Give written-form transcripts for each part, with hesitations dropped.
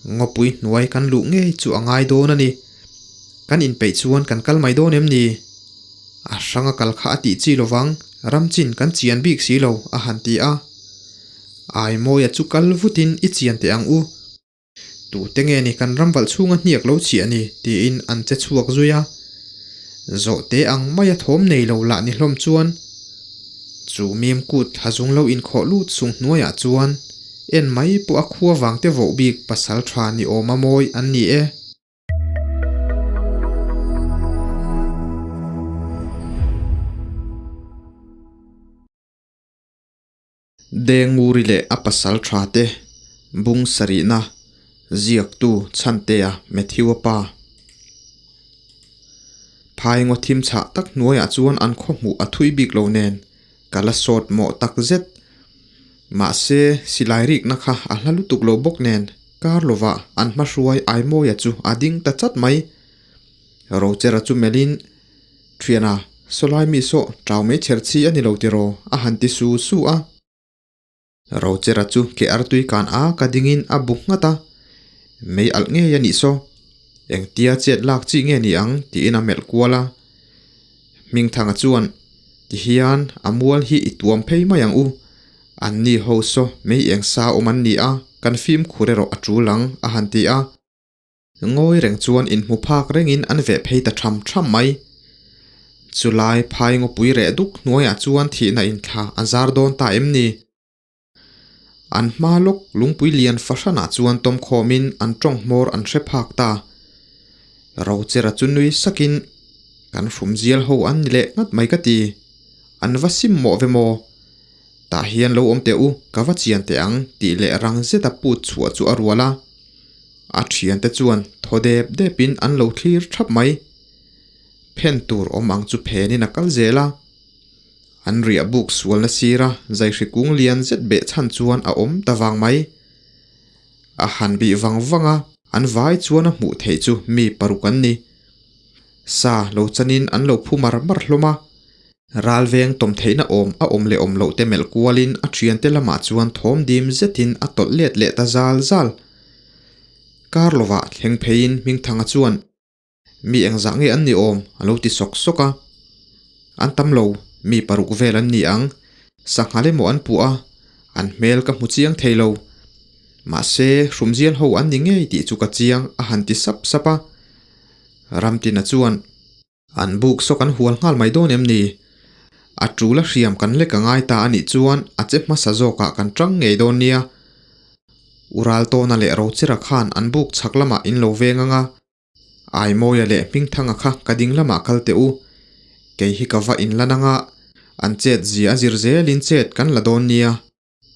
Ngawpui hnuai kan luh ngei chu a ngai dawn a ni. Kan inpeih chuan kan kal mai dawn em ni? A hranga kal kha a tih chi lovang, ram chin kan chian bik si lo, a han ti a. Aimawia chu kal vutin i chian teh ang u. Tute nge ni kan ram valh chhunga hniak lo chhiah ni? tiin an che chhuak zui a. Zawhte ang maia thawm nei lo lah ni hlawm chuan chu mim kut thla zung lo inkhawh lut sung hnuaiah chuan en mai pawh a khua vangte voh bik pasal tha ni awma mawi an ni e. Denguri leh a pasal tha te bung sarihna ziaktu Chhantea Matthew-a pa. Phai ngaw thim chhah tak hnuaiah chuan an khaw hmuh a thui bik lo nen ka la sawt mawh tak zet. Mahse, silai rikna kha a hla lutuk lo bawk nen kar lovah an hmahruai Aimawia chu a ding ta chat mai. Rochera chu melhin Thiana, sawlai mi saw tau mai chher chi a ni lo tiraw? a han ti su su a. Rochera chu ke artui kan a ka dingin a buk nghat a, Mei alh ngei a nih saw, engtia chet lak chi nge ni ang? tiin a melh kual a. Hmingthanga chuan, Tihian a mual hi i tuam phei mai ang u, anni ho saw mei eng sa awm an ni a, kan fimkhur erawh a tul ang, a han ti a. Ngawi reng chuan inhmu phak rengin an veh phei ta tham tham mai. Chulai phai ngawpui reh duk hnuaiah chuan thihna inthla a zar dawn ta em ni? An hma lawk lungpui lian fahranah chuan tawm khawmin an tawng hmawr an hre phak ta. Rochera chu nui sakin, Kan hrum zial ho an ni leh ngat mai ka ti. An va sim mawh ve maw? Tah hian lo awm teh u, ka va chian teh ang tih leh rang zeta put chhuah chu a rual a. A thiante chuan thaw dep depin an lo thlir thap mai. Phen tur awm ang chu phenin a kal zel a. An riah buk sualna sira zaihri kung lian zet beh chhan chuan a awm ta vang mai. A han bih vang vang a, an vai chuan a hmuh theih chu mi paruk an ni. Sa lo chanin an lo phu mar mar hlawm a. Ral veng tawm theihna awm a awm leh awm loh te melh kualin a thiante lamah chuan thawm dim zetin a tawlh let leh ta zal zal. Kar lovah thleng pheiin Hmingthanga chuan, Mi engzah nge an ni awm? a lo ti sawk sawk a. An tam lo, mi paruk vel an ni ang. Sanghal emaw an puh a, an hmel ka hmu chiang thei lo. Mahse, hrumzial ho an ni ngei tih chu ka chiang, a han ti sap sap a. Ramtina chuan. An buk saw kan hual nghal mai dawn em ni? A tul a hriam kan lek a ngai ta a nih chuan a che hmasa zawkah kan tang ngei dawn nia. Ural Tawna leh Rochera khan an buk chhak lamah in lo veng ang a, Aimawia leh Hmingthanga kha ka ding lamah kal teh u. Kei hi ka va inlan ang a, an chet zia a zir zelin chet kan la dawn nia.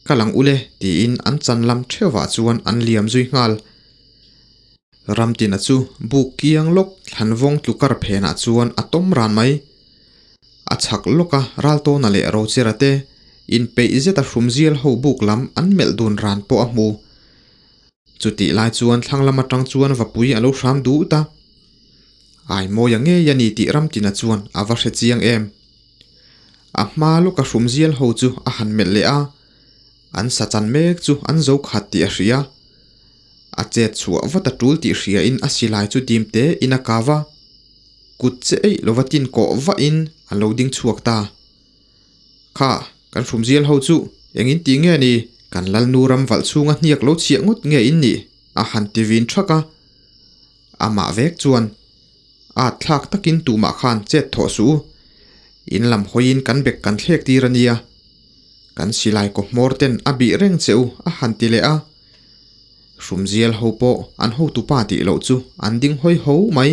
Ka lang ule tiin an chan lam theuhah chuan an liam zui nghal. Ramtina chu buk kiang lawk thlan vawng tlukar phenah chuan a tawm ran mai. A chhak lawka Raltawna leh Rochera te inpeih zeta hrumzial ho buk lam an melh dun ran pawh a hmu. Chutih lai chuan thlang lam atang chuan vapui a lo hram dut a. Aimawia ngei a ni tih Ramtina chuan a va hre chiang em. A hma lawka hrumzial ho chu a han melh leh a, an sa chan mek chu an zo khat tih a hria. A chet chhuah vat a tul tih hriain a silai chu dim te in a kau a, kut che eih lova tin kawh vahin a lo ding chhuak ta. Kha, kan hrumzial ho chu engin tih nge ni? Kan Lalnu ram valh chhunga hniak lo chhiah ngawt nge in nih? a han ti vin thak a. Amah vek chuan At thlak takin tumah khan chet thawh suh u. In lam hawiin kan bek kan thlek tir a nia. Kan silai kaw hmawr ten a bih reng che u a han ti leh a. Hrumzial ho pawh an hotupa tih loh chu an ding hawi ho mai.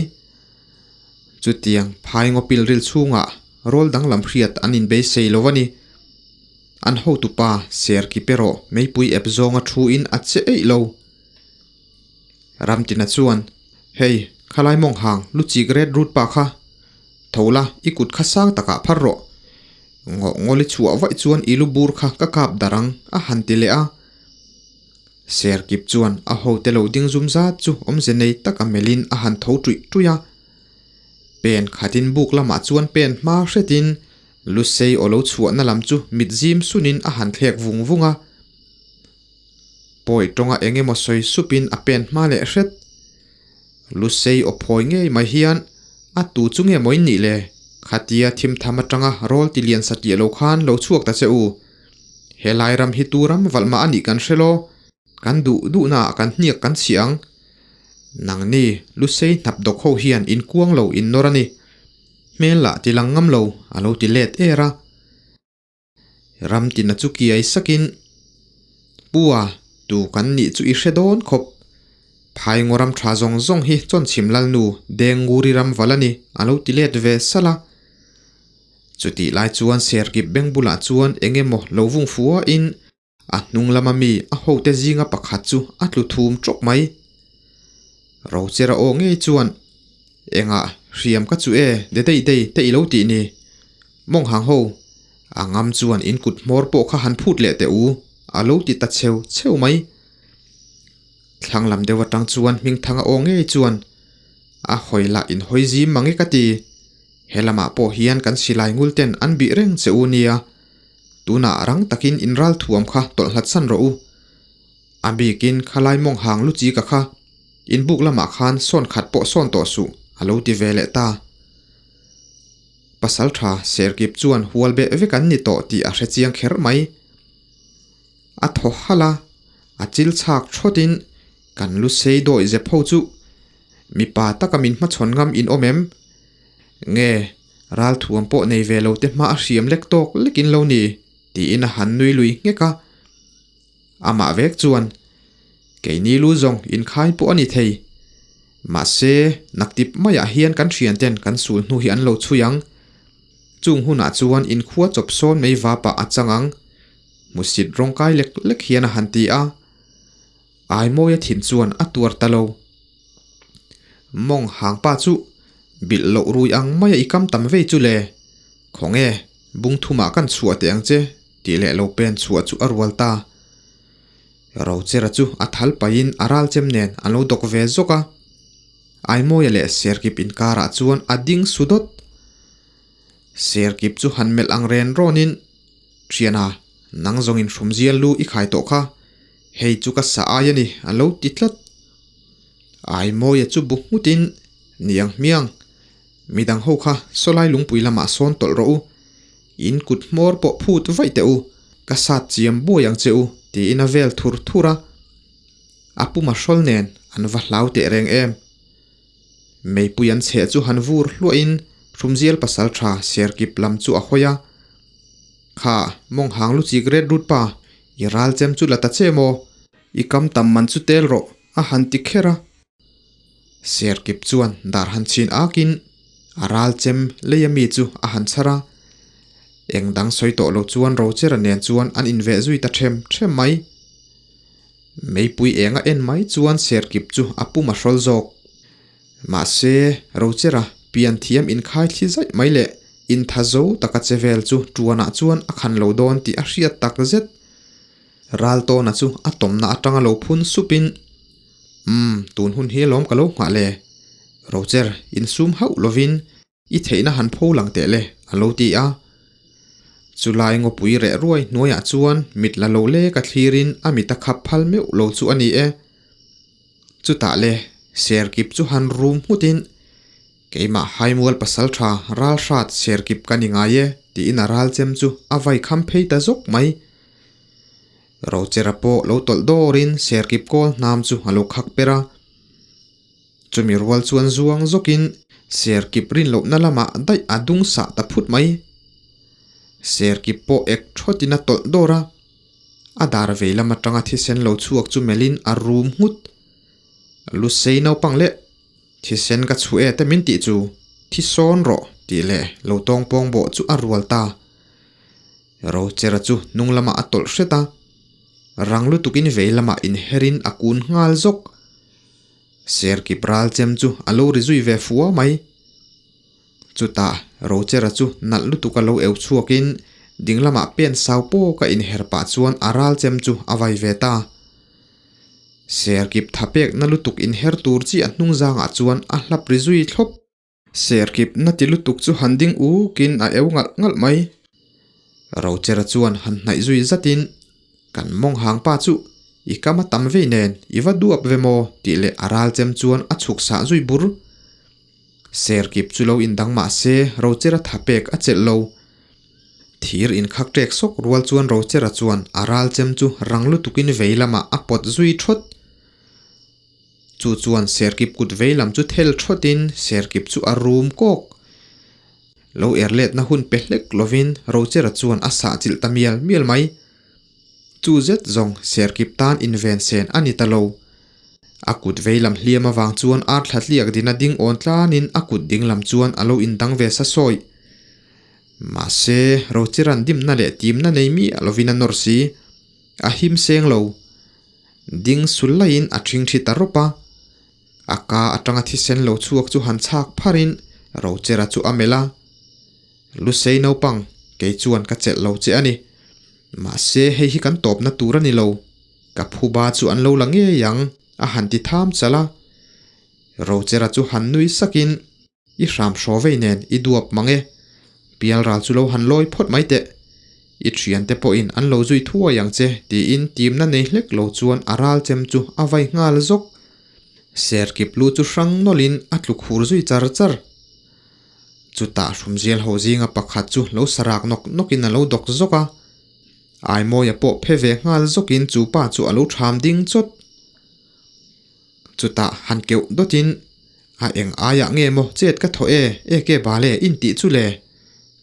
Chutiang phai ngaw pilril chhungah rawl danglam hriat an inbeisei lo a ni. An hotupa ser ki pe rawh meipui ep zawnga thu in a che eih lo. Ramtina chuan, Hei, khalai mawng hang lu chik ret rut pa kha. Tho la, i kut kha sang takah phar rawh. Ngawh ngawli chhuah vaih chuan i lu bur kha ka kap dar ang, a han ti leh a. Serkip chuan a hote lo ding zum zat chu awmze nei taka melhin a han tho ṭuih ṭuih a. Pen khatin buk lamah chuan pen hma hretin Lusei aw lo chhuahna lam chu mit zim sunin a han thlek vung vung a. Pawi tawnga eng emaw sawi supin a pen hma leh hret. Lusei aw phawi ngei mai hian a tu chu nge maw in nih le? Khatia thim tham atanga rawl ti lian satliah lo khan lo chhuak ta che u. Helai ram hi tu ram valh mah a nih kan hre law. Kan duh duhna ah kan hniak kan chhiah ang. Nangni Lusei hnap dawk ho hian in kuang lo in nawr a ni. Hmel lah ti lang ngam lo a lo ti let er a. Ram tina chu kiai sakin, Pu a, tu kan nih chu i hre dawn khawp. Phaingaw ram tha zawng zawng hi chawnchhim lalnu Denguri ram val a ni, a lo ti let ve salh a. Chutih lai chuan Serkip beng bulah chuan eng emaw lo vung fuahin A hnung lama mi a hote zinga pakhat chu a tlu thum tawk mai. Rochera aw ngei chuan, Engah hriam ka chu e, de dei dei te i lo tih ni. Mawng hang ho, a ngam chuan in kut hmawr pawh kha han phut leh teh u, a lo ti ta cheu cheu mai. Thlang lam deuh atang chuan Hmingthanga aw ngei chuan, A hawi lah in hawi zim mang e ka ti. He lamah pawh hian kan silai ngul ten an bih reng che u nia. Tunah rang takin in ral thuam kha tawlh hlat san rawh u. A bikin khalai mawng hang lu chi ka kha in buk lamah khan sawn khat pawh sawn tawh suh a lo ti ve leh ta. Pasal tha Serkip chuan hual beh vek an ni tawh tih a hre chiang kher mai. A thaw halh a, a chil chhak thawtin kan lu sei dawi zep ho chu mipa taka min hmachhawn ngam in awm em? Nge ralthuam pawh nei ve lo te hma a hriam lek tawk lek in lo ni? tiin a han nui lui nghek a. Amah vek chuan, Keini lu zawng inkhai pawh a ni thei. Mahse, naktip maiah hian kan thianten kan sul hnu hi an lo chhui ang. Chung hunah chuan inkhua chawp sawn mai vapah a chang ang. Hmusit rawngkai lek lek hian a han ti a. Aimawia thin chuan a tuar ta lo. Mawng hang pa chu bilh loh rui ang maia i kam tam vei chu le. Khawnge, bung thumah kan chhuah teh ang che tih leh lo pen chhuah chu a rual ta. Rochera chu a thal pahin a ral chem nen an lo dawk ve zawk a. Aimawia leh Serkip inkarah chuan a ding su dawt. Serkip chu han melh ang ren rawnin, Thiana, nang zawngin hrumzial lu i khai tawh kha. Hei chu ka sa ai a ni, a lo ti tlat. Aimawia chu bu nghutin, Niang hmiang, midang ho kha sawlai lungpui lamah sawn tawlh rawh u. In kut hmawr pawh phut vaih teh u, ka sat chiam buai ang che u, tiin a vel thur thur a. A puma hrawl nen an va hlau teh reng em. Meipui an chheh chu han vur hluahin Hrumzial pasal tha Serkip lam chu a hawi a. Kha, mawng hang lu chik ret rut pa, i ral chem chu la ta che maw? I kam tam man chu tel rawh, a han ti kher a. Serkip chuan dar han chhin akin a ral chem lei ami chu a han chhar a. Eng dang sawi tawh lo chuan Rochera nen chuan an inveh zui ta them them mai. Meipui eng a en mai chuan Serkip chu a pum a hrawl zawk. Mahse, Rochera pian thiam inkhai thli zaih mai leh intha zo taka che vel chu tuanah chuan a khan lo dawn tih a hriat tak zet. Raltawna chu a tawmna atanga lo phun supin, Umm, tun hun hi alawm ka lo nghah le. Rocher, insum hauh lovin I theihna han pho lang teh le, a lo ti a. Chulai ngawpui reh ruai hnuaiah chuan mit la lo lek a thlirin a mit a khap phal meuh lo chu a ni e. Chutah le, Serkip chu han rum nghutin, Keimah Haimual pasaltha ral hrat Serkip ka ni ngai e, tiin a ral chem chu a vai kham phei ta zawk mai. Rochera pawh lo tawlh dawrin Serkip kawl hnam chu a lo khak per a. Chumi rual chuan zuang zawkin Serkip rin lohna lamah daih a dung sah ta phut mai. Serkip pawh ek thawtin a tawlh dawr a, a dar vei lam atanga thisen lo chhuak chu melhin a rum nghut. Lusei naupang leh thisen ka chhuh e te min tih chu thi sawn rawh tih leh lo tawng pawng bawh chu a rual ta. Rochera chu hnung lamah a tawlh hret a, rang lutukin vei lamah inherin a kun nghal zawk. Serkip ral chem chu a lo ri zui ve fua mai. Chutah Rochera chu nalh lutuk a lo eu chhuakin ding lamah pen sau pawk a inher pah chuan a ral chem chu a vai ve ta. Serkip tha pekna lutuk inher tur chi a hnung zangah chuan a hlap ri zui thlawp. Serkip na ti lutuk chu han ding ukin a eu ngalh ngalh mai. Rochera chuan han hnaih zui zatin kan mawng hang pa chu. I kam a tam vei nen, i va duap ve maw? tih leh a ral chem chuan a chhuk sah zui bur. Serkip chu lo indang mah se Rochera tha pek a chelh lo. Thir inkhak ṭek sawk rual chuan Rochera chuan a ral chem chu rang lutukin vei lamah a pawt zui ṭhawt. Chu chuan Serkip kut vei lam chu thel ṭhawtin Serkip chu a rum kawk. Lo er letna hun pe hlek lovin Rochera chuan a sah chilh ta mial mial mai. Chu zet zawng Serkip tan inven sen a ni ta lo. A kut vei lam hliam avang chuan ar thla tliak dina ding awn tlanin a kut ding lam chuan a lo indang ve sa sawi. Mahse, Rochiran dimna leh timna nei miah lovin a nawr si. A him seng lo. Ding sul laiin a ṭhing ṭhi ta rawp a. A ka aṭanga thisen lo chhuak chu han chhak pharin Rochera chu a melh a. Lusei naupang, kei chuan ka chelh lo che a ni. Mahse, hei hi kan tawpna tur a ni lo. Ka phuba chu an lo la ngei ang, a han ti tham chalh a. Rochera chu han nui sakin, I hram hraw vei nen i duap mang e. Pialral chu lo han lawi phawt mai teh. I thiante pawhin an lo zui thuai ang che, tiin timna nei hlek lo chuan a ral chem chu a vai nghal zawk. Serkip lu chu hrang nawlhin a tlu khur zui char char. Chutah hrumzial ho zinga pakhat chu lo sarak nawk nawkin a lo dawk zawk a. Aimawia pawh phe ve nghal zawkin chu pa chu a lo ṭham ding chawt. Chutah han keuh dawtin, A eng aiah nge maw chet ka thaw e, e ke bale in tih chu le?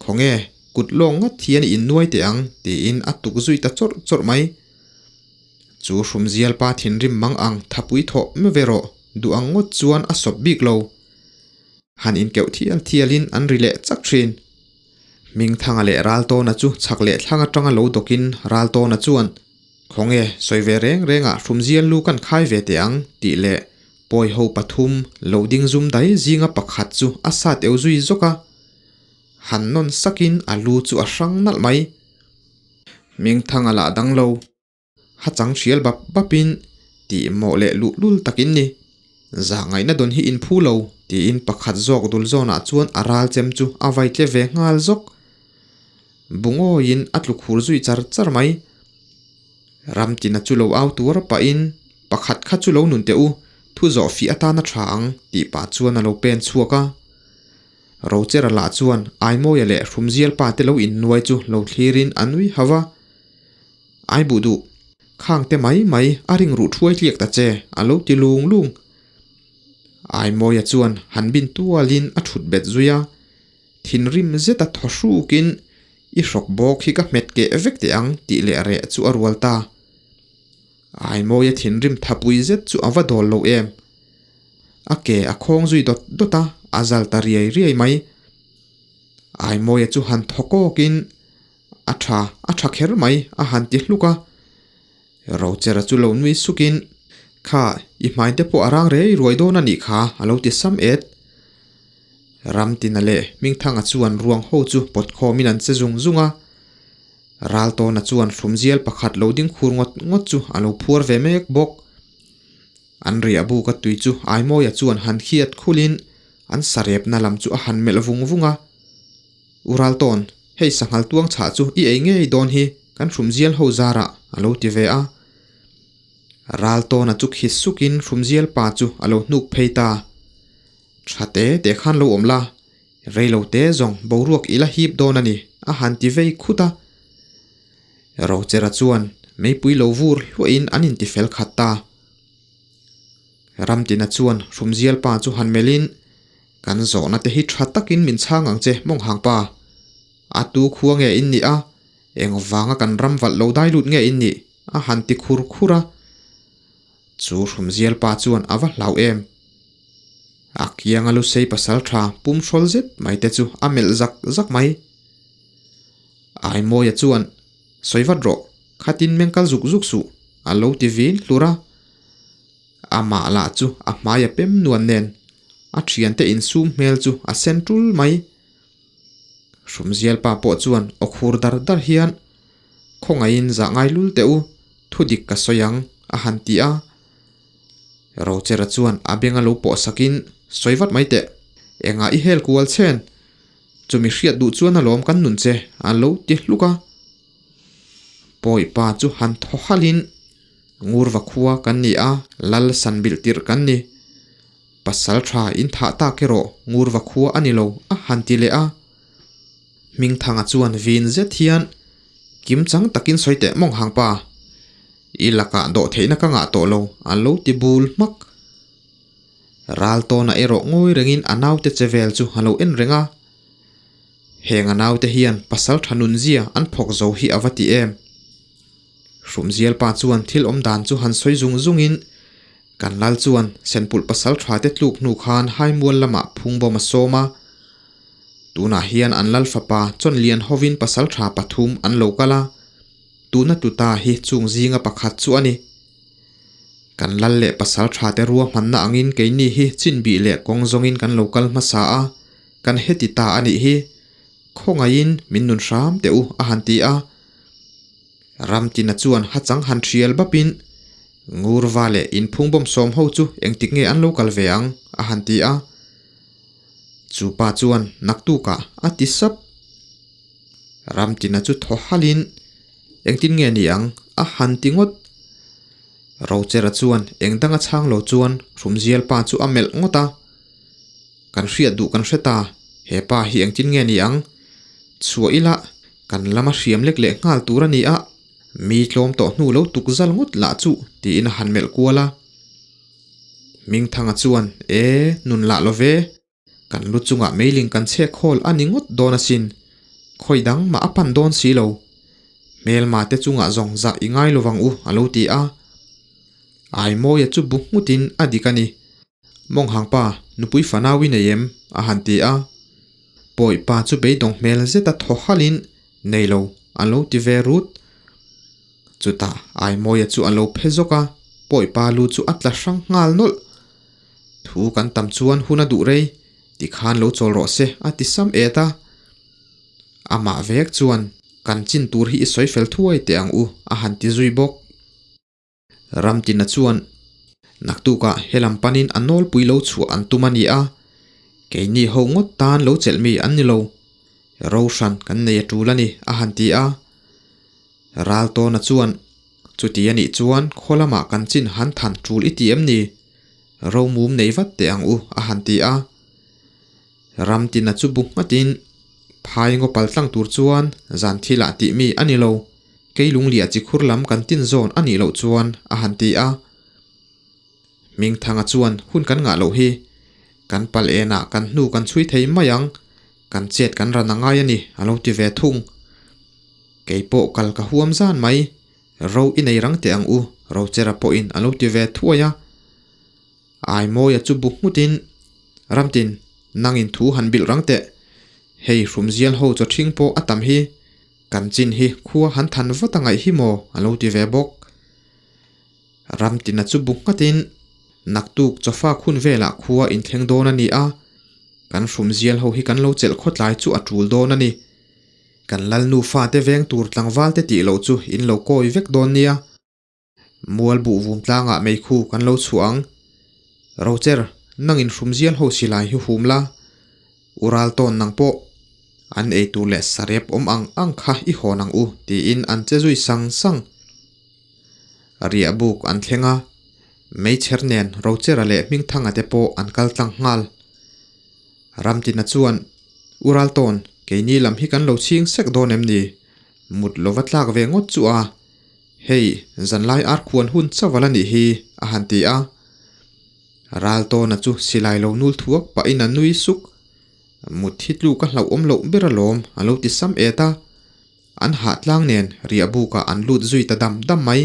Khawnge, kut lawng ngawt hian i innuai teh ang, tiin a tuk zui ta chawrh chawrh mai. Chu hrumzial pa thinrim mang ang thapui thawh meuh rawh, duh ang ngawt chuan a sawp bik lo. Han inkeuh thial thialin an ri leh chak thin. Hmingthanga leh Raltawna chu chhak leh thlang atanga lo dawkin Raltawna chuan, Khawnge, sawi ve reng rengah hrumzial lu kan khai ve teh ang, tih leh pawiho pathum lo ding zum dai zinga pakhat chu a sat eu zui zawk a. Han nawn sakin a lu chu a hrang nalh mai. Hmingthanga lah dang lo. Ha chang hrial bap bapin, Tih mawh leh luhlul tak in ni. Zah ngaihna dawn hi in phu lo, tiin pakhat zawk dul zawnah chuan a ral chem chu a vai tle ve nghal zawk. Bungawiin a tlu khur zui char char mai. Ramtina chu lo au tuar pahin, Pakhat kha chu lo nun teh u, thu zawh fih atana tha ang, tih pah chuan a lo pen chhuak a. Rochera lah chuan Aimawia leh Hrumzial pa te lo innuai chu lo thlirin a nui hauh a. Ai buh duh, khang te mai mai a ring ruh thuai tliak ta che, a lo ti lung lung. Aimawia chuan han bin tualin a thut bet zui a, thinrim zeta thaw hrukin, I hrawk bawk hi ka hmet keh vek teh ang tih leh reh chu a rual ta. Aimawia thinrim thapui zet chu a va dawl lo em. A ke a khawng zui dawt dawt a, a zal ta riai riai mai. Aimawia chu han thaw kawkin, A tha, a tha kher mai, a han ti hluk a. Rochera chu lo nui sukin, Kha, i hmai te pawh a rang rei ruai dawn a nih kha, a lo ti sam et. Ramtina leh Hmingthanga chuan ruang ho chu pawt khawmin an che zung zung a. Raltawna chuan hrumzial pakhat lo ding khur ngawt ngawt chu a lo phuar ve mek bawk. An riah buk a tui chu Aimawia chuan han khiat khulin an sarepna lam chu a han melh vung vung a. U Raltawn, hei sanghal tuang chhah chu i ei ngei dawn hi kan hrumzial ho zarah a lo ti ve a. Raltawna chu khi sukin hrumzial pa chu a lo hnuk phei ta. Tha te te khan lo awm la, rei lo te zawng boruak i la hip dawn a ni, a han ti vei khut a. Rochera chuan meipui lo vur hluahin an intifel khat ta. Ramtina chuan hrumzial pa chu han melhin, Kan zawhna te hi tha takin min chhang ang che Mawnghang pa. A tu khua nge in nih a? Eng vanga kan ram valh lo dai lut nge in nih? a han ti khur khur a. Chu hrumzial pa chuan a va hlau em. A kianga lusei pasal tha pum hrawl zet mai te chu a melh zak zak mai. Aimawia chuan, Sawi vat rawh, khatin meng kal zuk zuk suh, a lo ti vin hlur a. Amah lah chu a hmai a pem nuan nen a thiante insum hmel chu a sen tul mai. Hrumzial pa pawh chuan aw khur dar dar hian, Khawngaihin zah ngai lul teh u, thu dik ka sawi ang, a han ti a. Rochera chuan a beng a lo pawh sakin, Sawi vat mai teh, engah i hel kual chen? Chumi hriat duh chuan alawm kan nun che, a lo ti hluk a. Pawipa chu han thaw halhin. Ngurva khua kan ni a, lal san bilh tirh kan ni. Pasal tha in thah tak erawh Ngurva khua a ni lo a han ti leh a. Hmingthanga chuan vin zet hian kim chang takin sawi teh mawng hang pa. I lakah dawh theihna ka ngah tawh lo a lo ti bul hmak. Ral tawna erawh ngawi rengin a naute che vel chu a lo en reng a. Heng a naute hian pasal tha nunzia an phawk zo hi a va ti em. Hrumzial pa chuan thil awm dan chu han sawi zung zungin kan lal chuan Senpulh pasal tha te tluk hnu khan Haimual lamah phungbawm a sawm a. Tunah hian an lal fapa Chawnlian hovin pasal tha pathum an lo kal a, tuna tuta hi chung zinga pakhat chu a ni. Kan lal leh pasal tha te ruahmanna angin keini hi chinbih leh kawng zawngin kan lo kal hmasa a, kan heti ta a nih hi. Khawngaihin min nun hram teh u a han ti a. Ramtina chuan hachang han thial bapin, Ngurva leh inphungbawm sawm ho chu engtik nge an lo kal ve ang? a han ti a. Chu pa chuan naktukah a ti sap. Ramtina chu thaw halin, Engtin nge ni ang? a han ti ngawt. Rochera chuan eng danga chhang lo chuan Hrumzial pa chu a melh ngawt a. Kan hriat duh kan hre ta, he pa hi engtin nge ni ang? Chhuah ila, kan lama hriam lek leh nghal tur a ni a, mi tlawm tawh hnu lo tuk zal ngawt lah chu tiin a han melh kual a. Hmingthanga chuan, E, nun lah lo ve, kan lu chungah meiling kan chhek hawl a ni ngawt dawn asin, khawi dang mah a pan dawn si lo. Hmelma te chungah zawng zah i ngai lovang u a lo ti a. Aimawia chu bu nghutin a dik a ni. Mawnghang pa, nupui fanau i nei em? a han ti a. Pawi pa chu beidawng hmel zeta thaw halhin, Nei lo, an lo ti ve rut. Chutah Aimawia chu a lo phe zawk a, pawi pa lu chu a tla hrang nghal nawlh. Thu kan tam chuan hun a duh rei, tikhan lo chawl rawh se, a ti sam et a. Amah vek chuan, Kan chin tur hi i sawi fel thuai teh ang u, a han ti zui bawk. Ramtina chuan, Naktukah helam panin a nawlpui lo chhuah an tum a ni a, keini ho ngawt tan lo chelh mi an ni lo. Ro hran kan nei a tul a ni, a han ti a. Raltawna chuan, Chuti a nih chuan khaw lamah kan chin han than tul i ti em ni? Ro mum nei vat teh ang u, a han ti a. Ramtina chu bu nghatin, Phai ngaw pal tlang tur chuan zan thilah tih mi a ni lo. Kei lunglia chi khur lam kan tin zawn a nih loh chuan a han ti a. Hmingthanga chuan hun kan ngah loh hi. Kan pal enah kan hnu kan chhui thei mai ang, kan chet kan ran a ngai a ni a lo ti ve thung. Kei pawh kal ka huam zan mai, ro i nei rang teh ang u Rochera pawhin a lo ti ve thuai a. Aimawia chu bu nghutin, Ramtin, nangin thu han bilh rang teh. Hei hrumzial ho chaw ṭhing pawh a tam hi. Kan chin hi khua han than vat a ngaih hi maw a lo ti ve bawk. Ramtina chu bu nghatin, Naktuk chawfak hun velah khua inthleng dawn a ni a, kan hrumzial ho hi kan lo chelh khawtlai chu a tul dawn a ni. Kan lalnu fate veng tur tlangval te tih loh chu in lo kawi vek dawn nia. Mual buh vum tlangah meikhu kan lo chhuah ang. Rocher, nangin hrumzial ho silai hi hum la. U ral tawn nang pawh an ei tur leh sarep awm ang ang kha i hawn ang u tiin an che zui sang sang. Riah buk an thleng a, meichher nen Rochera leh Hmingthanga te pawh an kal tlang nghal. Ramtina chuan, U ral tawn, keini lam hi kan lo chhing sek dawn em ni? Mut lova tlak ve ngawt chu a. Hei, zanlai ar khuan hun chauh a la nih hi, a han ti a. Raltawna chu silai lo nul thuak pahin a nui suk. Mut hi tluk a hlauhawm loh ber alawm, a lo ti sam et a. An hah tlang nen riah bukah an lut zui ta dam dam mai.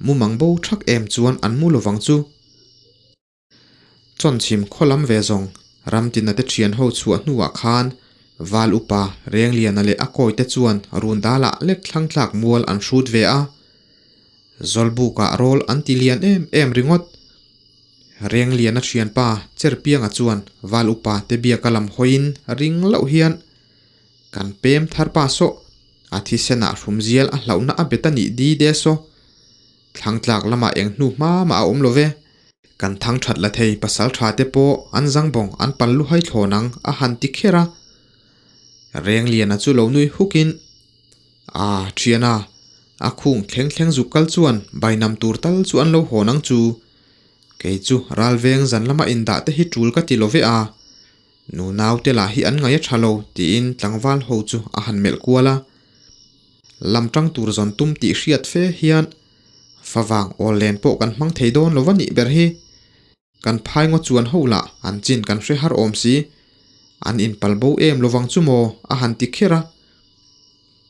Mumang bo thak em chuan an mu lovang chu. Chawnchhim khaw lam ve zawng Ramtina te thian ho chhuah hnuah khan Val upa Rengliana leh a kawite chuan run dalah lek thlang tlak mual an hrut ve a. Zawlbukah rawl an ti lian em em ringawt. Rengliana thianpa Cherpianga chuan Val upa te biaka lam hawiin ring loh hian kan pem thar pa saw a thisenah hrumzial a hlauhna a bet a nih di de saw. Thlang tlak lamah eng hnu hma mah a awm lo ve. Kan thang that la thei pasal tha te pawh an zang bawng an pal luhai thlawn ang a han ti kher a. Rengliana chu lo nui hukin, A, thiana, A khung thleng thleng zuk kal chuan bainam tur tal chu an lo hawn ang chu. Kei chu ralveng zan lama indah te hi tul ka ti lo ve a. Nu naute lah hi an ngaih a tha lo tiin tlangval ho chu a han melh kual a. Lam tang tur zawn tum tih hriat fe hian favang awl len pawh kan hmang thei dawn lo va nih ber hi. Kan phai ngaw chuan ho lah an chin kan hre har awm si. An inpal bo em lovang chu maw a han ti kher a.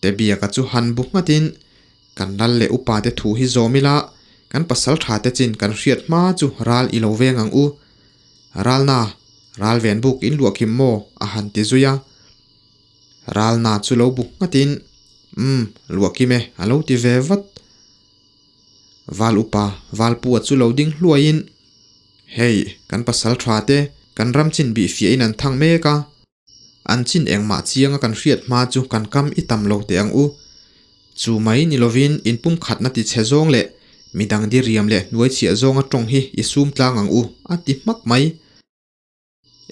Tebiaka chu han bu nghatin kan lal leh upa te thu hi zawm ila kan pasal tha te chin kan hriat hma chu ral i lo veng ang u. Ralna, ral ven buk in luah kim maw a han ti zui a. Ralna chu lo bu nghatin umm luah kim e a lo ti ve vat. Val upa Valpua chu lo ding hluaiin, Hei, kan pasal tha te, kan ram chin bih fiahin an thang mek a. An chin engmah chianga kan hriat hma chu kan kam i tam lo teh ang u. Chu mai ni lovin inpumkhatna ti chhe zawng leh midang diriam leh hnuaichhiah zawnga tawng hi i sum tlang ang u, a ti hmak mai.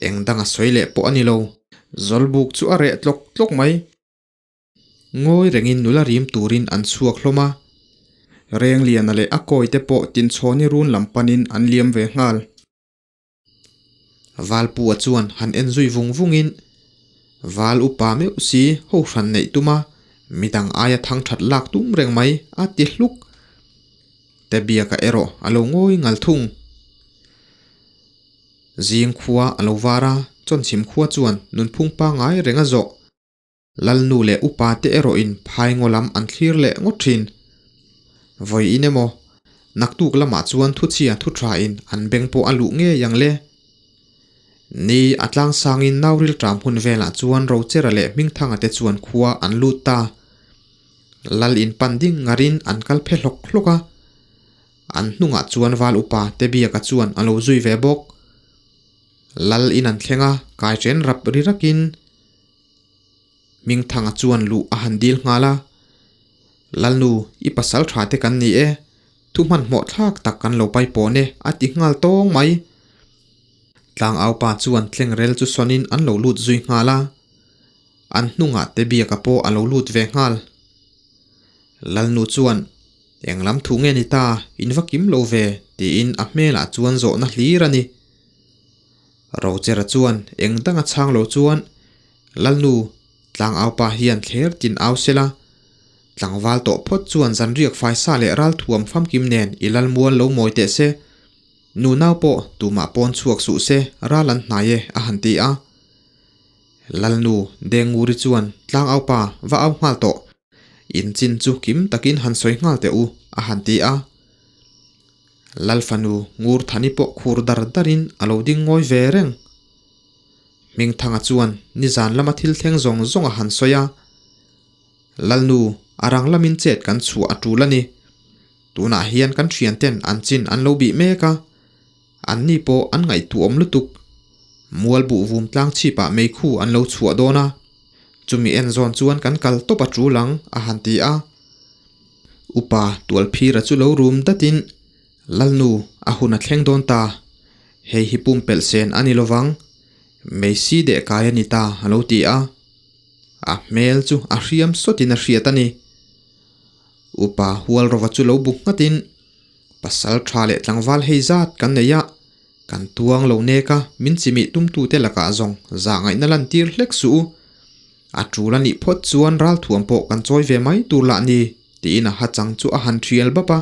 Eng danga sawi leh pawh a ni lo. Zawlbuk chu a reh tlawk tlawk mai. Ngawi rengin nula rim turin an chhuak hlawm a. Rengliana leh a kawite pawh tinchhawni run lam panin an liam ve nghal. Valpua chuan han en zui vung vungin, Val upa meuh si ho hran neih tum a, midang aia thang that lak tum reng mai a ti hluk. Tebiaka erawh a lo ngawi ngal thung. Zing khua a lo var a, Chawnchhim khua chuan nunphung pangngai reng a zawh. Lalnu leh upa te erawhin phai ngaw lam an thlir leh ngawt thin. Vawiin emaw, naktuk lamah chuan thuchhia thu thain an beng pawh a luh ngei ang le. Ni a tlang sangin Nauril ṭam hun velah chuan Rochera leh Hmingthanga te chuan khua an lut ta. Lal in pan ding ngarin an kal phe hlawk hlawk a. An hnungah chuan val upa Tebiaka chuan a lo zui ve bawk. Lal in an thleng a, kai chen rap ri rakin Hmingthanga chuan luh a han dil nghal a, Lalnu, i pasal tha te kan ni e, thu hmanhmawh thlak tak kan lo pai pawn e, a ti nghal tawng mai. Tlangaupa chuan tlengrel chu sawnin an lo lut zui nghal a, an hnungah te biaka pawh a lo lut ve nghal. Lalnu chuan, Eng lam thu nge ni ta, in va kim lo ve, tiin a hmelah chuan zawhna hlir a ni. Rochera chuan eng danga chhang lo chuan, Lalnu, tlangaupa hian thler tin au sela, tlangval tawh phawt chuan zanriak faisa leh ralthuam famkim nen i lalmual lo mawi teh se, nunau pawh tumah pawn chhuak suh se ral an hnai e, a han ti a. Lalnu, Denguri chuan tlangaupa va au nghal tawh, in chin chu kim takin han sawi nghal teh u, a han ti a. Lalfanu Ngurthani pawh khur dar darin a lo ding ngawi ve reng. Hmingthanga chuan nizan lama thil thleng zawng zawng a han sawi a, Lalnu, a rang lamin chet kan chhuah a tul a ni. Tunah hian kan thianten an chin an lo bih mek a, anni pawh an ngaihtuahawm lutuk. Mual buh vum tlang chhipah meikhu an lo chhuah dawn a, chumi en zawn chuan kan kal tawp a tul ang, a han ti a. Upa Tualphira chu lo rum datin, Lalnu, a hun a thleng dawn ta. Hei hi pumpelh sen a ni lovang. Meisi deh kai a ni ta, a lo ti a. A hmel chu a hriam sawtin a hriat a ni. Upa Hualrova chu lo bu nghatin, Pasal tha leh tlangval hei zat kan nei a, kan tuang lo nek a, min chimih tumtute lakah zawng zahngaihna lantir hlek suh u. A tul a nih phawt chuan ralthuam pawh kan chawi ve mai tur lah ni, tiin a hachang chu a han thial bap a.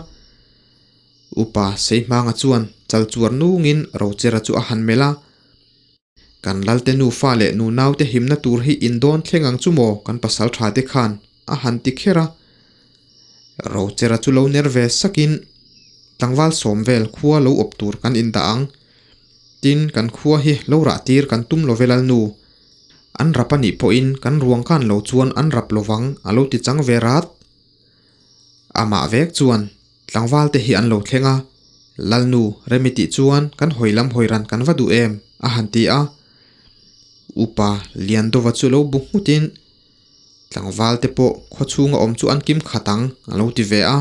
Upa Seihmanga chuan chal chuar nungin Rochera chu a han melh a. Kan Lalte nufa leh nunaute himna tur hi in dawn thleng ang chu maw kan pasal tha te khan a han ti kher a. Rochera chu lo ner ve sakin tlangval sawm vel khua lo awp tur kan indah ang. Tin, kan khua hi lo rah tir kan tum lo ve Lalnu. An rap a nih pawhin kan ruang khan lo chuan an rap lovang a lo ti chang ve rat. Amah vek chuan tlangval te hi an lo thleng a, Lalnu Remi tih chuan kan hawi lam hawi ran kan va duh em a han ti a. Upa Liandova chu lo bu nghutin tlangval te pawh khaw chhunga awm chu an kim khat ang a lo ti ve a.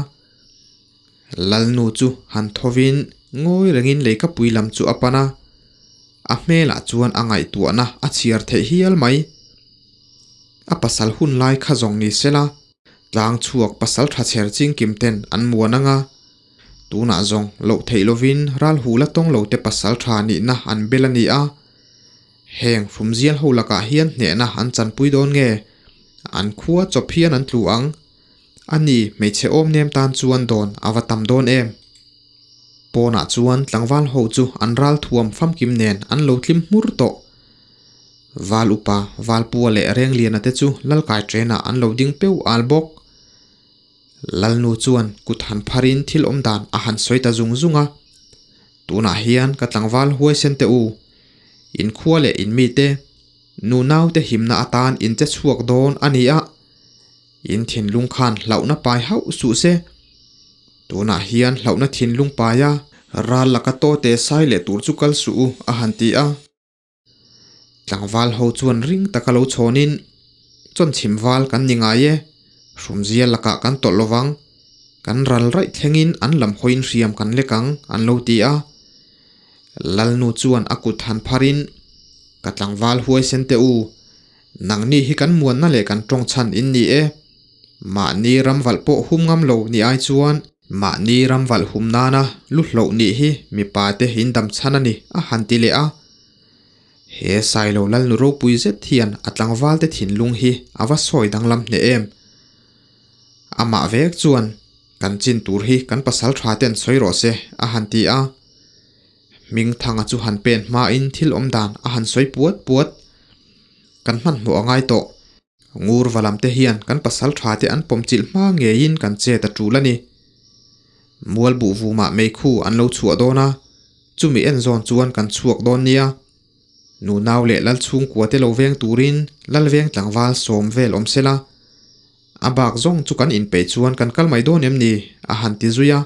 Lalnu chu han thovin ngawi rengin leikapui lam chu a pan a, a hmelah chuan a ngaihtuahna a chhiar theih hial mai. A pasal hun lai kha zawng ni sela. Tlang chhuak pasal tha chher chingkim ten an muan anga, tunah zawng loh theih lovin ral hu la tawng lo te pasal tha nihna an bel a ni a. Heng hrumzial ho lakah hian hnehna an chanpui dawn nge? An khua chawp hian an tlu ang. A ni, hmeichhe awm nem tan chuan dawn a va tam dawn em? Pawnah chuan tlangval ho chu an ral thuam famkim nen an lo tlim hmur tawh. Val upa, Valpua leh Rengliana te chu Lalkai ṭenah an lo ding peu al bawk. Lalnu chuan kut han pharin thil awm dan a han sawi ta zung zung a. Tunah hian ka tlangval huaisen teh u. In khua leh in mite, nu naute himna atan in che chhuak dawn a ni a. In thinlung khan hlauhna pai hauh suh se. Tunah hian hlauhna thinlung paia ral laka tawte sai leh tur chu kal suh u, a han ti a. Tlangval ho chuan ring taka lo chhawnin, Chawnchhim val kan ni ngai e, hrumzia lakah kan tawlh lovang, kan ral raih thlengin an lam hawiin hriam kan lek ang, an lo ti a. Lalnu chuan a kut han pharin, Ka tlangval huaisen teh u, nangni hi kan muanna leh kan tawng chhan in ni e. Mahni ram valh pawh hum ngam lo ni ai chuan mahni ram valh hum nana lu hloh nih hi mipa te in dam chhan a ni, a han ti leh a. He Sailo Lalnu ropui zet hian a tlangval te thinlung hi a va sawi danglam hneh em. Amah vek chuan kan chin tur hi kan pasal tha ten sawi rawh se, a han ti a. Hmingthanga chu han pen hmain thil awm dan a han sawi puat puat. Kan hmanhmawh a ngai tawh. Ngur va lam te hian kan pasal tha te an pawm chilh hma ngeiin kan chet a tul a ni. Mual buh vumah meikhu an lo chhuah dawn a, chumi en zawn chuan kan chhuak dawn nia. Nunau leh lal chhungkua te lo veng turin lal veng tlangval sawm vel awm sela. A bak zawng chu kan inpeih chuan kan kal mai dawn em ni? a han ti zui a.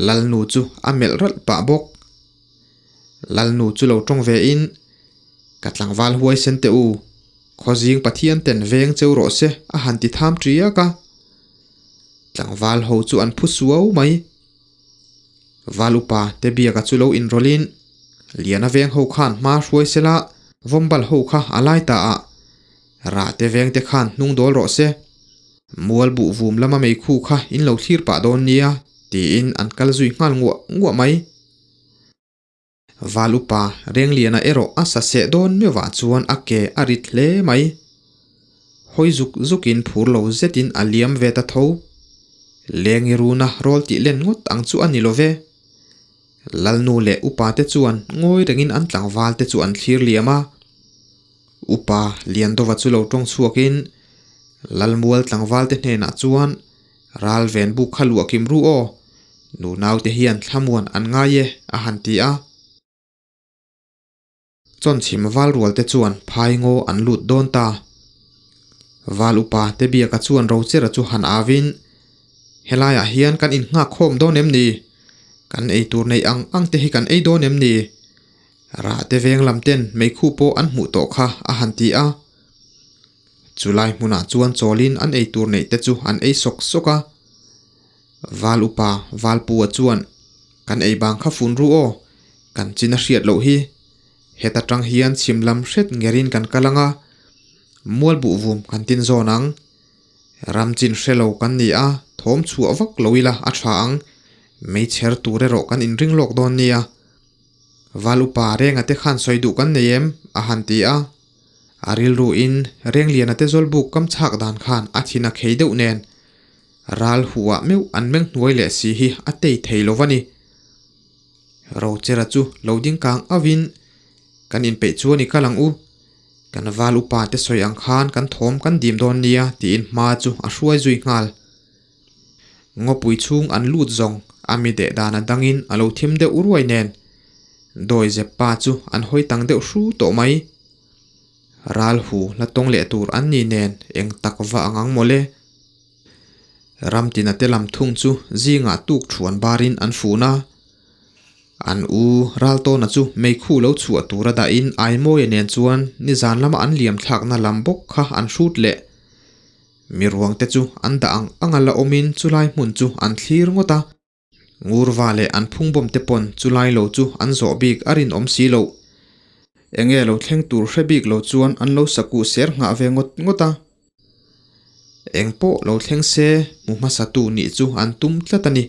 Lalnu chu a melh ralh pah bawk. Lalnu chu lo tawng ve in, Ka tlangval huaisen teh u, Khawzing Pathian ten veng cheu rawh se a han ti tham tiak a. Tlangval ho chu an phu suau mai. Val upa te biaka chu lo inrawlhin, Liana veng ho khan hma hruai sela, Vawmbal ho kha a lai ta a, Rah te veng te khan hnung dawl rawh se. Mual buh vum lama meikhu kha in lo thlir pah dawn nia, tiin an kal zui nghal nguah nguah mai. Val upa Rengliana erawh a sa seh dawn meuhah chuan a ke a rit hle mai. Hawi zuk zukin phur lo zetin a liam ve ta tho. Lengi runa rawl tih len ngawt ang chu a ni lo ve. Lalnu leh upa te chuan ngawi rengin an tlangval te chu an thlir liam a. Upa Liandova chu lo tawng chhuakin Lalmual tlangval te hnenah chuan Ral ven buk kha luah kim ru aw, nu naute hian thlamuan an ngai e, a han ti a. Chawnchhim val rual te chuan phai ngaw an lut dawn ta. Val upa te biaka chuan Rochera chu han avin, Helaiah hian kan innghak khawm dawn em ni? Kan ei tur neih ang ang te hi kan ei dawn em ni? Rah te veng lam ten meikhu pawh an hmuh tawh kha, a han ti a. Chulai hmunah chuan chawlin an eitur neih te chu an ei sawk sawk a. Val upa Valpua chuan, Kan ei bang kha fun ru aw, kan chin a hriat loh hi. Heta tang hian chhim lam hret ngerin kan kal ang a, mual buh vum kan tin zawn ang. Ram chin hre lo kan ni a, thawm chhuah vak lo ila a tha ang. Meichher tur erawh kan inring lawk dawn nia. Val upa Renga te khan sawi duh kan nei em? a han ti a. A rilru in Rengliana te zawlbuk kam chhak dan khan a thin a khei deuh nen ral huah meuh an meng hnuai leh si hi a tei thei lo va ni. Rochera chu lo ding kang auh in kan inpeih chuan i kal ang u, kan val upa te sawi ang khan kan thawm kan dim dawn nia tiin hma chu a hruai zui nghal. Ngawpui chhung an lut zawng a mi deh dan a dangin a lo thim deuh ruai nen dawi zep pa chu an hawi tang deuh hru tawh mai. Ral hu la tawng leh tur an ni nen eng tak va ang ang mawle. Ramtina te lam thung chu zingah tuk thuan barin an fun a. An u Raltawna chu meikhu lo chhuah tura dahin Aimawia nen chuan nizan lama an liam thlakna lam bawk kha an hrut leh. Mi ruang te chu an dah ang ang a la awmin chulai hmun chu an thlir ngawt a. Ngurva leh an phungbawm te pawn chulai lo chu an zawh bik a rinawm si loh. Enge lo thleng tur hre bik lo chuan an lo sakuh ser nghah ve ngawt ngawt a. Eng pawh lo thleng se hmu hmasatu nih chu an tum tlat a ni.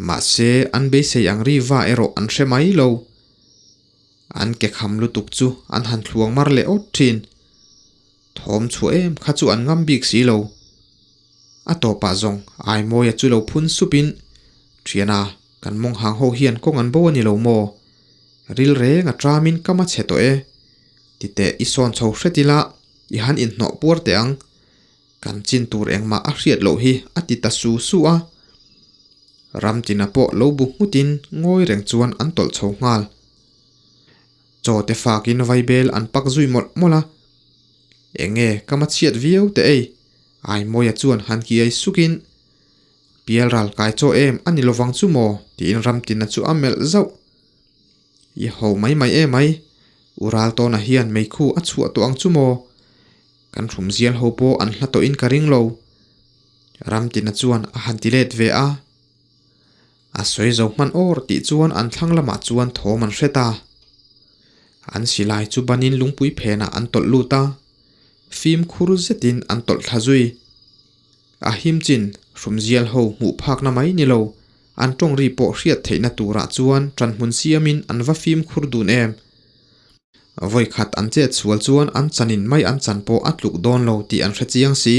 Mahse, an beisei ang ri va erawh an hre mai lo. An ke kham lutuk chu an han thluang mar leh awt thin. Thawm chhuah em kha chu an ngam bik si lo. A tawpah zawng Aimawia chu lo phun supin, Thiana, kan mawng hang ho hian kawng an bo a ni lo maw? Ril reng a tramin ka ma chhe tawh e. Titeh i sawn chho hret ila i han inhnawh puar teh ang. Kan chin tur engmah a hriat loh hi a ti ta su su a. Ramtina pawh lo bu nghutin ngawi reng chuan an tawlh chho nghal. Chaw te fakin vaibel an pak zui mawlh mawlh a. Enge ka ma chhiat viau teh ei? Aimawia chuan han kiai sukin, Pial ral kai chaw em a ni lovang chu maw? tiin Ramtina chu a melh zauh. I ho mai mai em ai, U Raltawna hian meikhu a chhuah tawh ang chu maw? Kan hrumzial ho pawh an hla tawhin ka ring lo. Ramtina chuan a han ti let ve a. A sawi zo hman awr tih chuan an thlang lamah chuan thawm an hre ta. An silai chu banin lungpui phenah an tawlh lut a, fimkhur zetin an tawlh thla zui. A him chin, hrumzial ho hmuh phakna mai ni lo, an tawng ri pawh hriat theihna turah chuan ṭanhmun siamin an va fimkhur dun em. Vawikhat an chet sual chuan an chanin mai an chan pawh a tluk dawn lo tih an hre chiang si.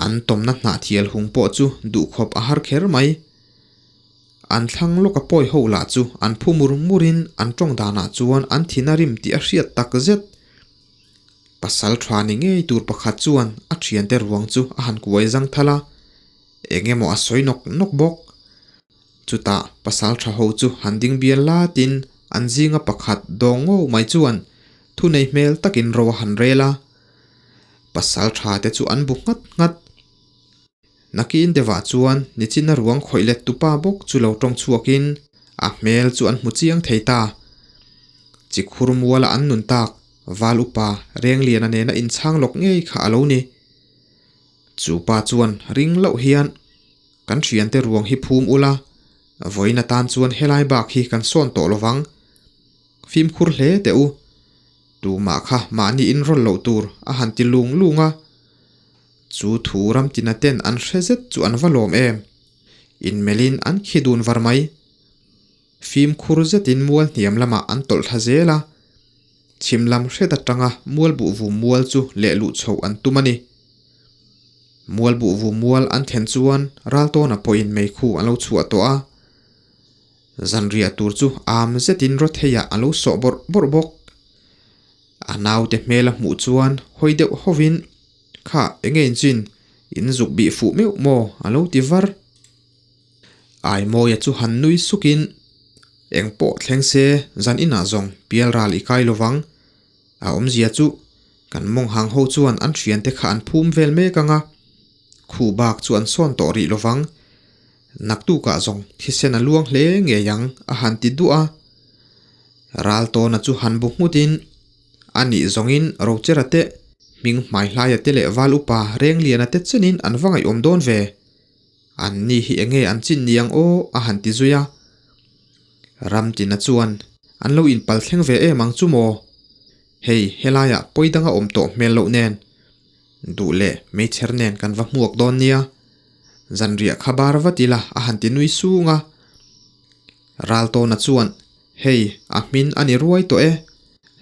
An tawmna hnahthial hung pawh chu duhkhawp a har kher mai. An thlang lawka pawi ho lah chu an phu mur murin an tawng danah chuan an thin a rim tih a hriat tak zet. Pasal tha ni ngei tur pakhat chuan a thiante ruang chu a han kuai zang thal a, eng emaw a sawi nawk nawk bawk. Chutah pasal tha ho chu han ding bial latin an zinga pakhat dawng ngo mai chuan thunei hmel takin ro a han rel a. Pasal tha te chu an bu nghat nghat. Nakin deuhah chuan nichina ruang khawih let tupa bawk chu lo tawng chhuakin a hmel chu an hmu chiang thei ta. Chikhur muala an nun tak Val upa Rengliana nena inchhang lawk ngei kha a lo ni. Chu pa chuan ring loh hian kan thiante ruang hi phum ula, vawiin atan chuan helai bak hi kan sawn tawh lovang. Fimkhur hle teh u. Tumah kha mahni inrawlh loh tur a han ti lung lung a. Chu thu ramtina ten an hre zet chu an va lawm em? Inmelhin an khi dun var mai. Fimkhur zetin mual hniam lamah an tawlh thla zel a. Chhim lam hret atanga mual buhvu mual chu leh luh chhoh an tum a ni. Mual buhvu mual an thlen chuan Raltawna pawhin meikhu an lo chhuah tawh a. Zanriah tur chu am zetin Rawtheiah a lo sawh bawrh bawrh bawk. A naute hmel a hmuh chuan hawi deuh hovin, Kha, enge in chin? In zuk bih fuh meuh maw? a lo ti var. Aimawia chu han nui sukin, Eng pawh thleng se, zan inah zawng pial ral i kai lovang. A awmzia chu, kan mawng hang ho chuan an thiante kha an phum vel mek ang a, khu bak chu an sawn tawh rih lovang. Naktukah zawng thisen a luang hle ngei ang, a han ti duah a. Raltawna chu han bu nghutin, A nih zawngin Rochera te, hming hmaihlaia te leh Val upa Rengliana te chenin an va ngaihawm dawn ve. An ni hi enge an chin ni ang aw, a han ti zui a. Ramtina chuan, An lo inpal thleng ve em ang chu maw? Hei, helaiah pawi dang a awm tawh hmel loh nen. Duh leh meichher nen kan va hmuak dawn nia. Zanriah kha bar vat ila a han ti nui sung a. Raltawna chuan, Hei, a hmin a ni ruai tawh e.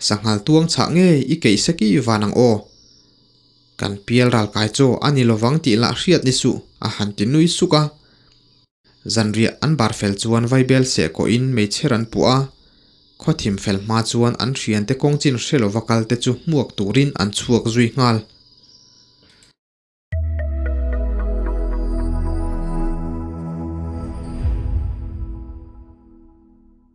Sanghal tuang chhah nge i keih sek i van ang aw. Kan pial ral kai chaw a ni lovang tih lah hriat ni suh a han ti nui suk a. Zanriah an bar fel chuan vaibel seh kawhin meichher an puah a. Khawthim fel hma chuan an thiante kawng chin hre lova kal te chu hmuak turin an chhuak zui nghal.